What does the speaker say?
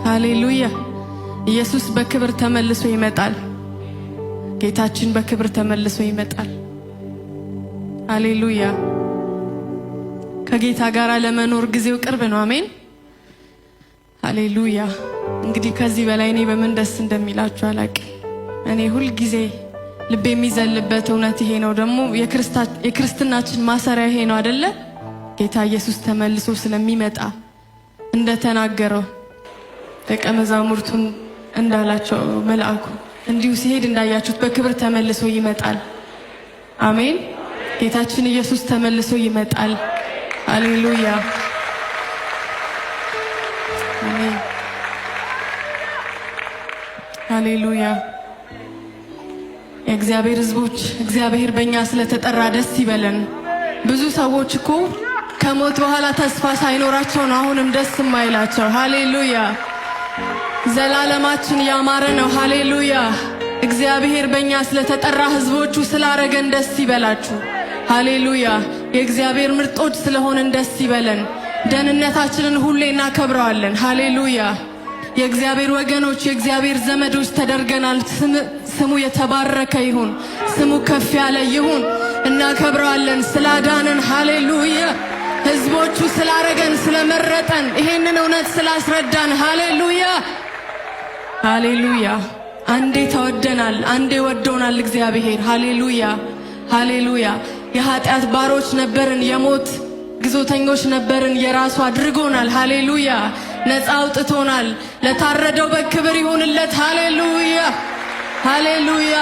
ሃሌሉያ። ኢየሱስ በክብር ተመልሶ ይመጣል። ጌታችን በክብር ተመልሶ ይመጣል። ሃሌሉያ። ከጌታ ጋር ለመኖር ጊዜው ቅርብ ነው። አሜን፣ ሃሌሉያ። እንግዲህ ከዚህ በላይ እኔ በምን ደስ እንደሚላችሁ አላቅም። እኔ ሁል ጊዜ ልቤ የሚዘልበት እውነት ይሄ ነው። ደግሞ የክርስትናችን ማሰሪያ ይሄ ነው አደለ? ጌታ ኢየሱስ ተመልሶ ስለሚመጣ እንደተናገረው፣ ደቀ መዛሙርቱን እንዳላቸው መልአኩ እንዲሁ ሲሄድ እንዳያችሁት በክብር ተመልሶ ይመጣል። አሜን። ጌታችን ኢየሱስ ተመልሶ ይመጣል። ሃሌሉያ፣ አሜን። ሃሌሉያ። የእግዚአብሔር ሕዝቦች፣ እግዚአብሔር በእኛ ስለተጠራ ደስ ይበለን። ብዙ ሰዎች እኮ ከሞት በኋላ ተስፋ ሳይኖራቸው ነው አሁንም ደስ የማይላቸው። ሃሌሉያ። ዘላለማችን ያማረ ነው። ሃሌሉያ። እግዚአብሔር በእኛ ስለተጠራ፣ ሕዝቦቹ ስላረገን ደስ ይበላችሁ። ሃሌሉያ። የእግዚአብሔር ምርጦች ስለሆንን ደስ ይበለን። ደህንነታችንን ሁሌ እናከብረዋለን። ሃሌሉያ። የእግዚአብሔር ወገኖች፣ የእግዚአብሔር ዘመዶች ተደርገናል። ስሙ የተባረከ ይሁን። ስሙ ከፍ ያለ ይሁን። እናከብረዋለን ስላዳነን። ሃሌሉያ። ሕዝቦቹ ስላረገን፣ ስለመረጠን፣ ይሄንን እውነት ስላስረዳን። ሃሌሉያ፣ ሃሌሉያ። አንዴ ተወደናል፣ አንዴ ወዶናል እግዚአብሔር። ሃሌሉያ፣ ሃሌሉያ። የኃጢአት ባሮች ነበርን፣ የሞት ግዞተኞች ነበርን፣ የራሱ አድርጎናል። ሃሌሉያ። ነፃ አውጥቶናል። ለታረደው በግ ክብር ይሁንለት። ሃሌሉያ፣ ሃሌሉያ።